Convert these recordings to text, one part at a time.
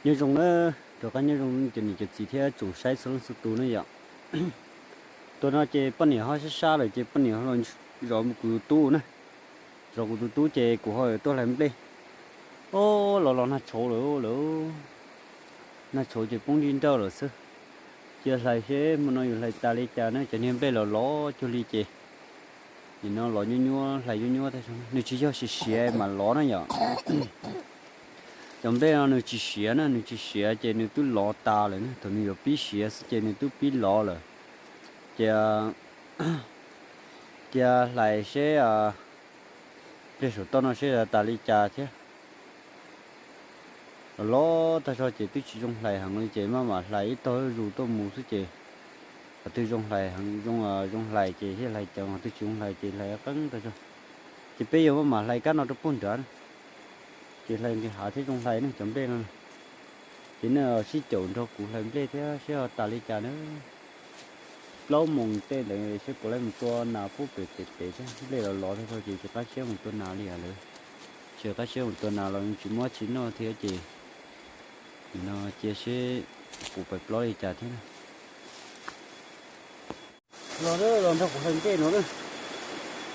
Nyob zoo na, rov qab nyob zoo cov niam cov txiv thiab tsoom saib txhua leej txhua tus na yom. Tuaj no ces poj niam ho sab sab lawm ces poj niam ho los zov kuv tus tub na, zov kuv tus tub ces kuv ho tuaj hlais nplej. Ob, los los nag tshauv lawm lawm, nag tshauv ces poob nti nrawj lawm xwb. Cia hlais seb hmo no yus hlais tas li cas na, cov niag nplej los lov cuag li ces nim no los nyuab nyuab hlais nyuab nyuab tag, nws tsis yog siav siav mas lov na yom. Cov nplej no nws tsis siav na, nws tsis siav ces nws twb lov tas lawm na, thaum nws yuav pib siav xwb ces nws twb pib lov lawm. Ces cia hlais seb pliag saum toj no seb tas li cas thiab. Los lov tag zog ces twb tsis zoo hlais heev li ces maj mam hlais ib tog zuj zus tuaj mus xwb ces qhov twg zoo hlais heev, zoo, zoo hlais ces thiaj hlais ceev, qhov twg tsis zoo hlais ces hlais qeeb tag zog. Ces peb yuav maj mam hlais kab no rau puag nrad na, ces hlais nqis hav thiab zoo hlais ne cov nplej no. Ces nej sib caum nrog kuv hlais nplej thiab seb ho tas li cas na. Plaub moos tej ntawd seb puas laib mus tua nas pub pem pem pem thiab, nplej los lov tag zog ces tsis qab siab mus tua nas li lawm. Tsis qab siab mus tua nas los tsis muaj tsi noj thiab ces nim no cia seb puas pais plaub li cas thiab na. Los, los nrog kuv hlais nplej no na.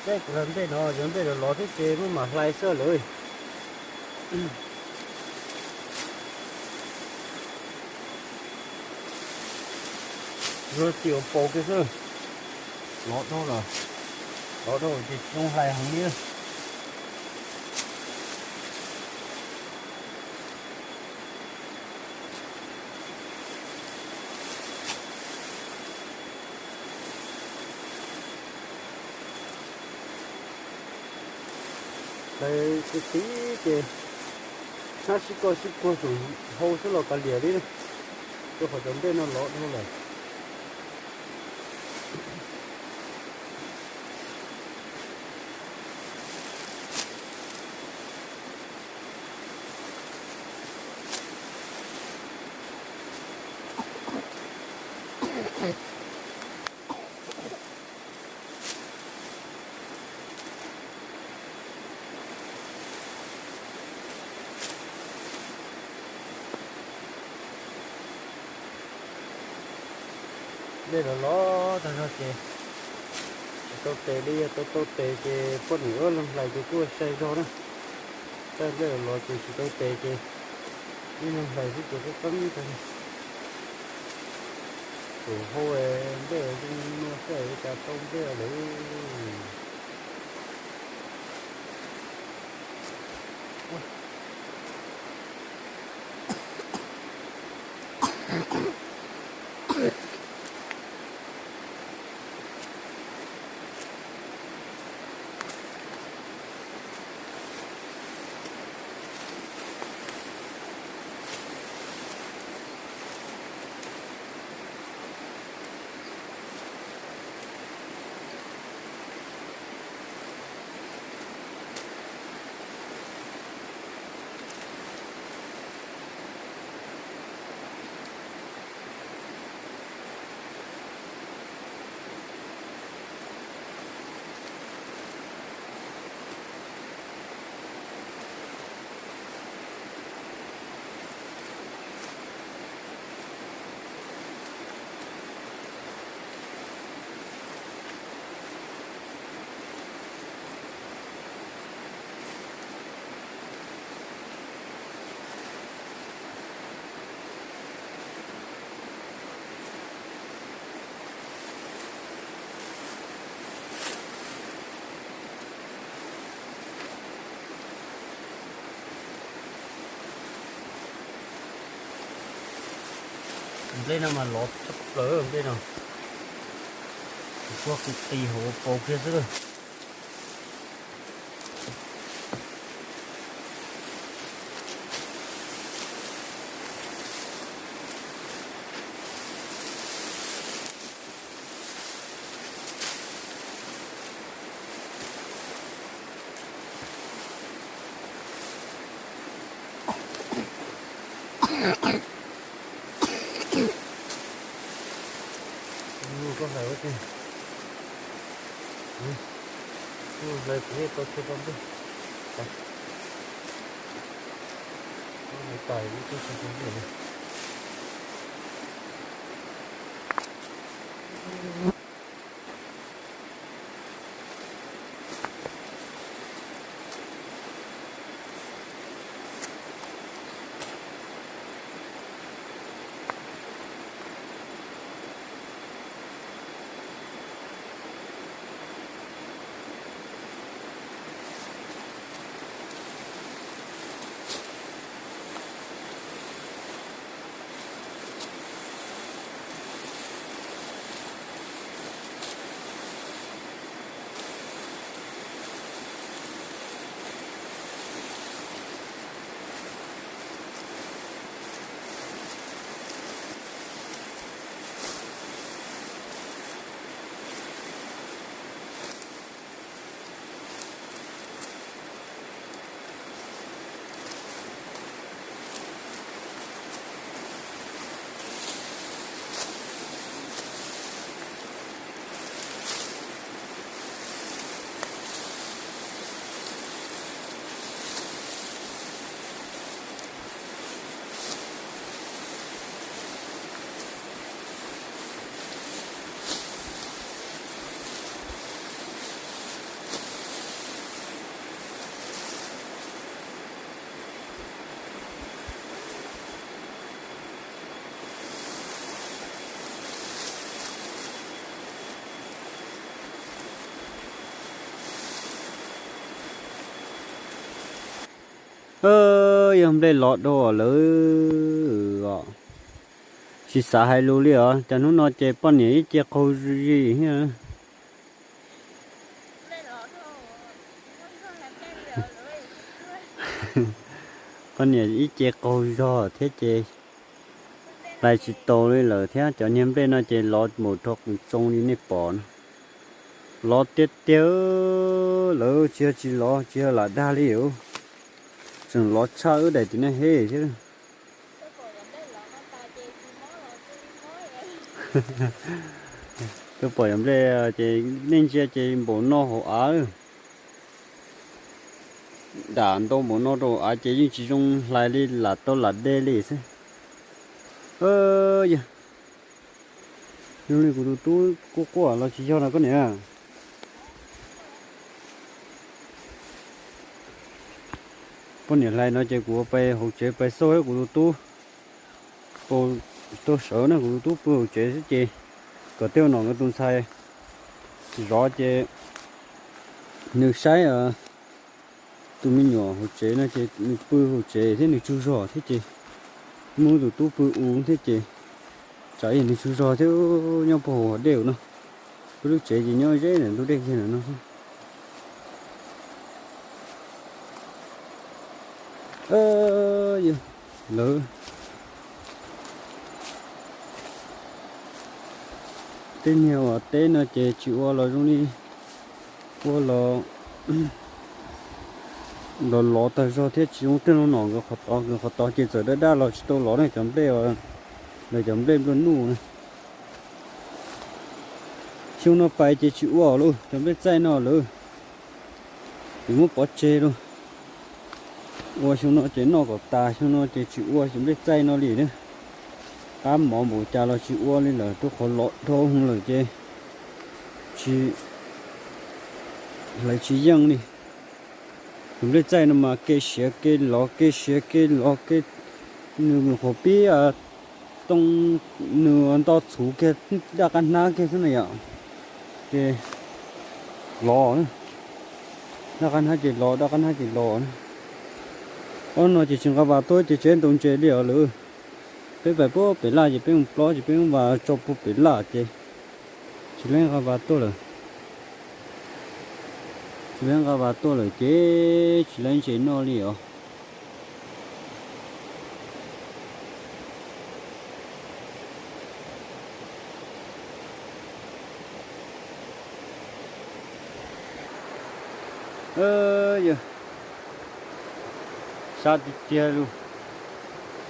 Seb kuv hlais nplej no, yog nplej los lov thiab ces maj mam hlais xwb lawm. Yuav txiv ua paus kiag xwb. Lov dhau lawm, lov dhau ces tsis zoo hlais heev li. Hlais tiv tiv ces hnab sib koj sib puag saum hau xwb los kav liam li, rau qhov cov nplej no lov dhau lawm. Nplej los lov tag zog ces tsis tau tes li, yog tau tau tes ces poj niam wb leeg hlais ces kuj sai zog na. Tab nplej los lov ces tsis tau tes ces ib leeg hlais xwb ces qeeb qeeb tag. Saum hau nplej zoo no xwb cas tau nplej lawm. Nplej no mas lov tshaj plaws nplej no. Kuv kuj qis qis hauv paus kiag xwb lawm. Koj hlais ua ke. Hlais kuv tau tshuaj tau nplej. Yog nplej lov dua lawm os. Tsis xav hais lus li os, cas hnub no ces poj niam ib ce qaug zog thiab. Poj niam ib ce qaug zog thiab ces hlais tsis tau li lawm thiab. Cov niag nplej no ces lov mus rau qhov zoo li nej pom no. Lov tiag tiag lawm, tsis yog tsis lov, tsis yog lam dag li os. Tseem lov tshaj wb daim tiv naj hej thiab. Tuaj pom cov nplej ces nej ntsia ces npaum no hauv av. Dam ntau npaum no rau av ces yeej tsis zoo hlais li, lam tau lam de li xwb. Yog, zoo li kuv tus tub quaj quaj los tsis yog no koj niam. Poj niam hlais no ces kuv pais hauv tsev pais xauj kuv tus tub. Tau sawv na, kuv tus tub pw hauv tsev xwb ces kom tej ua nom nkawd tus ntxhais zov ces nws saib tus me nyuam hauv tsev no ces nws pw hauv tsev thiab nws tsaug zog thiab ces muab tus tub pw u thiab ces tsam ib yam nws tsaug zog thiab nyob puag hauv dej no. Peb lub tsev ces nyob ze ntawm ntug dej kiag ntawm no xwb. Yog lawv tej niag uas teb no ces tsis ua los zoo li ua los los lov tag zog thiab tsis zoo tej no no nkawd qhov tod, nkawd qhov tod ces txawm daj daj los tsis tau lov ne, cov nplej, lawv cov nplej nplua nuj na. Xyoo no pais ces tsis ua lawm, cov nplej txaij no lawm ces muab pov tseg lawm. Ua xyoo no ces noj kom tas, xyoo no ces tsis ua cov nplej txaij no li na. Qab mov npaum cas los tsis ua li lawm, rau qhov lov dhau hwv lawm ces tsis, hlawv tsis yeej li. Cov nplej txaij no mas kev siav kev lov, kev siav kev lov, kev, nws qhuav pib too, nws nto txhuv kiag daj qab hnab kiag xwb na yom, ces lov, daj qab hnab ces lov, daj qab hnab ces lov. Ob no ces tsis nqa vas tuaj ces tsev ntau ntses li os lawm. Peb pais puag pem laj ces peb mus plob ces peb mus vas tso puag pem laj ces tsis leej nqa vas tuaj lawm. Tsis leej nqa vas tuaj lawm ces tsis leej ntses noj li os. Yog sab tiag tiag lus.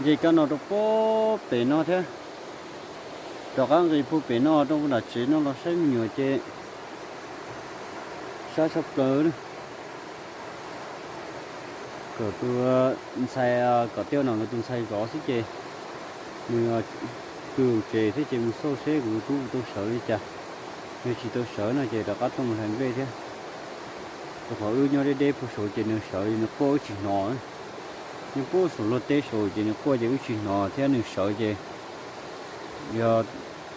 Nce kab no rau puag pem no thiab. Rov qab nqis puag pem no rau nram tsev no los saib me nyuam ces sab tshaj plaws na. Kom tus ntxhais, kom Tiauj Nom nkawd tus ntxhais zov xwb ces nws pw hauv tsev thiab ces mus xauj seb kuv tus tub tau sawv li cas. Yog tsis tau sawv no ces rov qab tuaj mus hlais nplej thiab. Rau qhov wb nyob deb deb puag saud ces nws sawv nws quaj wb tsis hnov. Nyob puag saum luag teb saud ces nws quaj ces wb tsis hnov thiab nws sawv ces yog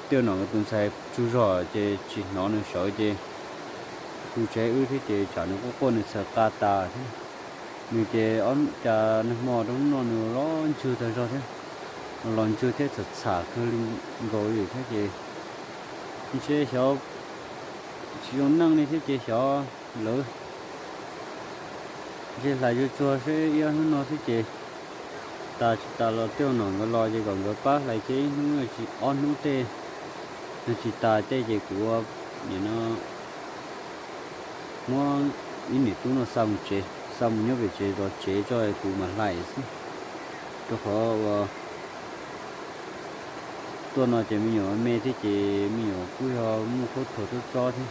Tiauj Nom nkawd tus ntxhais tsaug zog ces tsis hnov nws sawv ces tus tsev wb thiab ces tsam nws quaj quaj nws txhawv qa tas thiab. Nws ces ob cas nag hmo rau hnub no nws los ntswg tag zog thiab, los ntswg thiab txham txham kawg li nkaus li thiab ces ntshe xyov tsis zoo neej li thiab ces xyov lawv ntshe hlais tsuag tsuag seb ib ob hnub no xwb ces tas tsis tas los Tiauj Nom nkawd los ces kom nkawd pab hlais thiab ib hnub ob hnub tej no tsis tas tej ces kuv nim no muab ib niam tub no xa mus tsev, xa mus nyob pem tsev zov tsev tso kuv mam hlais xwb. Rau qhov uas tuaj no ces me nyuam me thiab ces me nyuam kuj yog muaj khaub thuas tsob tsob thiab.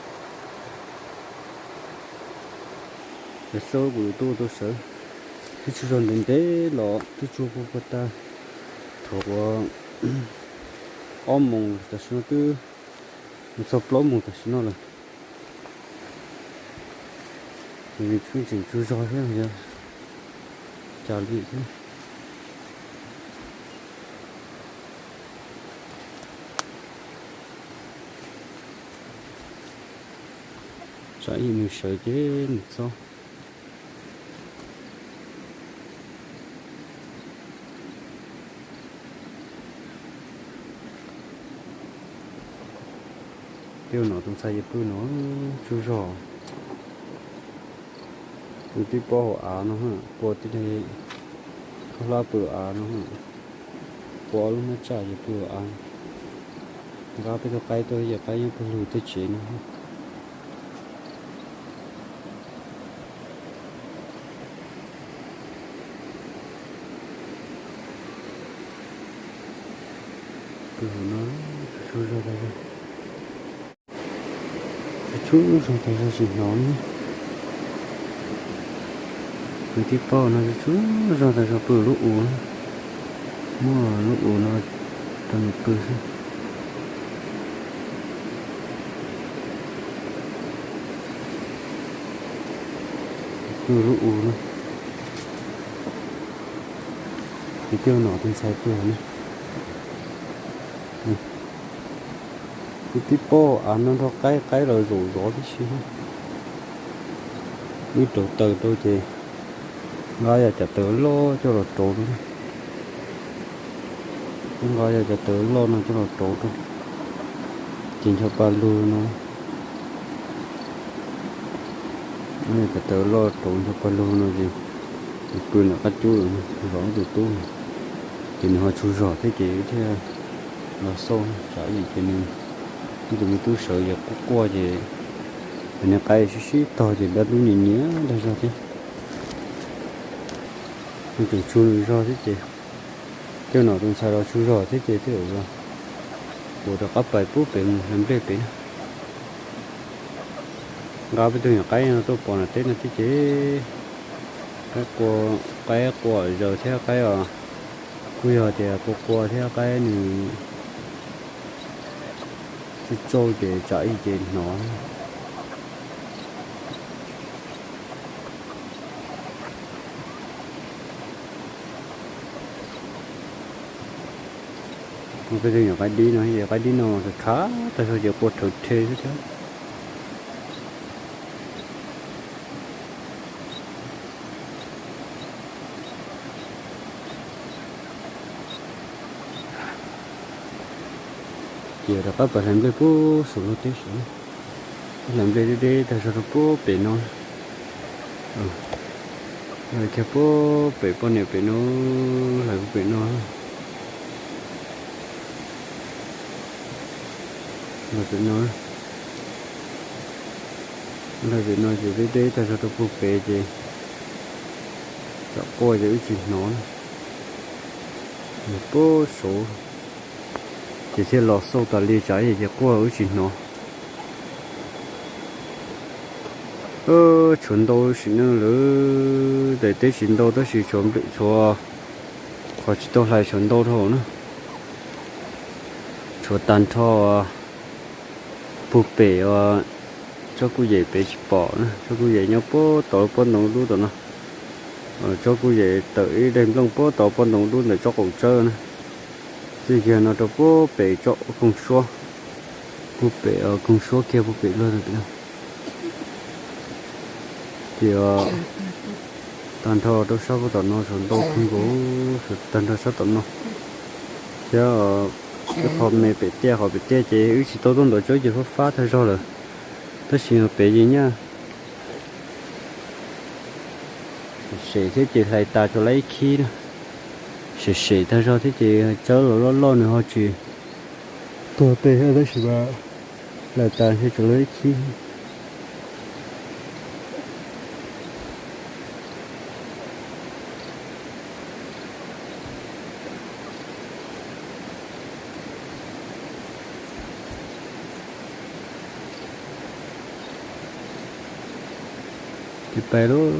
Xauj kuv tus tub tau sawv, twb tsaug zog ntev ntev los twb tsaug puag puag ta. Thaum uas ob moos tam sim no twb mus txog plaub moos tam sim no lawm. Nws tseem tsaug zog thiab yog cas li thiab. Tsam ib nws sawv ces nws txhob. Tiauj Nom tus ntxhais ces pw no tsaug zog. Nws twb paub hauv av no, pua tib li khaub hlab pw av no, pua ob lub hnab tsaj ces pw av. Nqa peb tug qaib tuaj ces qaib nyob pawg lug tej tsev no. Pw hauv no tsaug zog tas zog, tsaug zog tas zog tsis hnov ne. Nws twb paub no tsaug zog tas zog pw lub u, muab lub u no rau nws pw xwb. Pw lub u no. Ces Tiauj Nom tus ntxhais pw no. Wb twb paub av no nrog qaib, qaib los zaum zov tib si. Wb rauv taws rau ces nqa yam cov taws loj coj los rauv rau. Wb nqa yam cov taws loj no coj los rauv rau. Ces ncho pa lug no, cov taws loj rauv ncho pa lug no ces nws pw nram qab cub lawm, zov wb tus tub no. Ces nws ho tsaug zog thiab ces wb thiaj los xauj tsam ib ces nws, wb tus me tub sawv ces quaj quaj ces cov niag qaib sib sib tog ces dab lub nyias nyias dag zog thiab. Nws tseem tsaug nws zog thiab ces Tiauj Nom tus ntxhais los tsaug zog thiab ces thiaj ua rov qab pais pub pem mus hlais nplej pem na. Nqa peb tug nyuam qaib no tuaj pov nram teb no thiab ces qaib qua, qaib qua zaws thiab qaib os, kuj yog tias qua qua thiab qaib nws tsuj tsauj ces tsam ib ces hnov. Peb tug nyuam qaib dib no, qaib dib no khav khav tas zog ces qua rhawv rhe xwb thiab. Ces rov qab pais hlais nplej puag saum luag teb saud. Hlais nplej deb deb tag zog rau puag pem no. Kiag puag pem poj niam pem no, hlais puag pem no. Hlais pem no, hlais pem no ces deb deb tag zog rau puag pem ces tsam quaj ces wb tsis hnov na. Nws puag saud ces thiaj los xauj tas li tsam ces quaj wb tsis hnov. Tshuav ntau sim neej lawm, daim teb tsis ntau tab sis tshuav, tshuav qhov tsis tau hlais tshuav ntau dhau na. Tshuav tag nrho puag pem os. Tsob kuj yem pem tsis pom na, tsob kuj yem nyob puag tod pob ntoo dub tom no. Tsob kuj yem tawm ib daim nplooj puag tod pob ntoo dub ntawm tsob qaum tsawb na. Txij kiag no rau puag pem tsob koog suab, puag pem koog suab kiag puag pem luag. Ces tag nrho rau sab puag tom no tshuav ntau kawg nkaus, tag nrho sab tom no. Thiab ib qho me pem tiaj, qhov pem tiaj ces wb tsis tau tuaj ntawm tsob ces fab fab tag zog lawm, tab sis pem ces nyaj sem thiab ces hlais tas tsuas lawm ib khib na. Sem sem tag zog thiab ces tsawb los loj loj nws ho tsis tuag tej thiab tab sis mas hlais tas ntshe tsuas lawm ib khib. Ces pais lauj,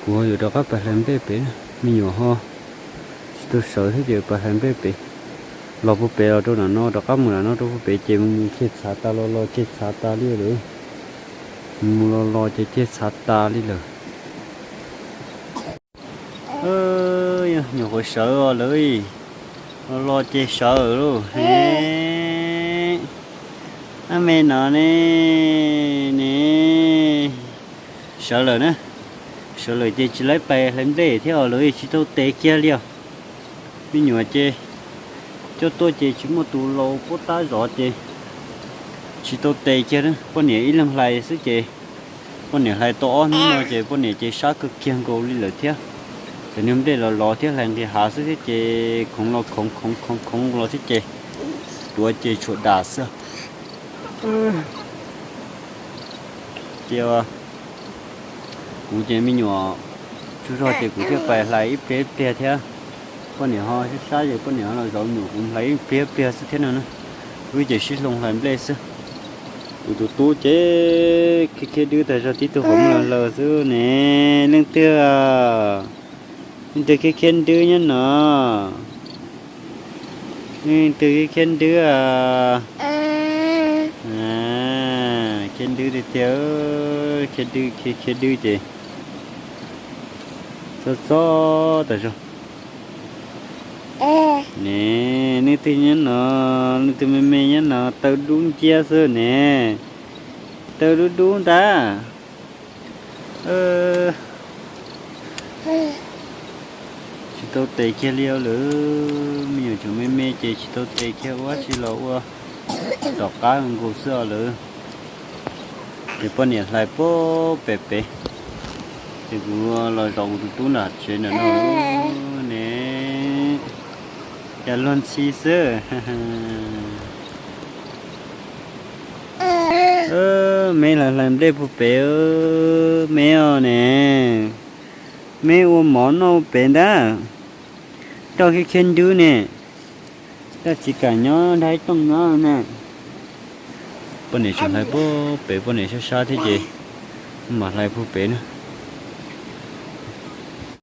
kuv ho yuav rov qab pais hlais nplej pem, me nyuam ho tsis tau sawv thiab ces pais hlais nplej pem. Los puag pem los rau nram no rov qab mus nram no rau puag pem ces mus mus ceg txhav tas los los ceg txhav tas li lawm. Mus mus los los ces ceg txhav tas li lawm. Nyuam qhuav sawv os lawv, los los ces sawv lauj. Ab me no ne, ne, sawv lawm na. Sawv lawm ces tsis laib pais hlais nplej thiab os lawv, tsis tau tes kiag li os. Me nyuam ces coj tuaj ces tsis muaj tus laus puab tab zov ces tsis tau tes kiag na, poj niam ib leeg hlais xwb ces poj niam hlais tau ob hnub no ces poj niam ces sab kawg kiag nkaus li lawm thiab. Cov niag nplej los los thiab hlais nqis hav xwb thiab ces khoov los khoov khoov khoov khoov los thiab ces tuav ces tshuav dam xwb. Ces kuv ces me nyuam tsaug zog ces kuv thiaj pais hlais ib pliag ib pliag thiab. Poj niam ho sab sab ces poj niam ho los zov me nyuam, kuv hlais ib pliag ib pliag xwb thiab no na. Wb ces sib hloov hlais nplej xwb. Kuv tus tub ces khiav khiav dwb tag zog tib tug qhov muag laws xwb ne. Leej twg, leej twg khiav khiav dwb nyob no? Leej twg khiav khiav dwb a? Khiav dwb tiag tiag, khiav dwb khiav khiav dwb ces txob txob tas zog ne. Leej twg nyob no? Leej twg me me nyob no? Taw dub nciab xwb ne. Taw dub dub ntag. Tsis tau tes kiag li lawm, me nyuam tseem me me ces tsis tau tes kiag, ua dab tsi los ua tom qab nkaus xwb os lawm. Ces poj niam hlais puag pem pem, ces kuv los zov kuv tus tub nram tsev ntawm no ne. Cas luag ntxhi xwb. Me los hlais nplej puag pem, me os ne. Me ua mov noj pem ntag. Coj khiav khiav dwb ne. Coj tsis kam nyob nrog ib tooj nyob ne. Poj niam tseem hlais puag pem, poj niam sab sab thiab ces mam hlais puag pem na.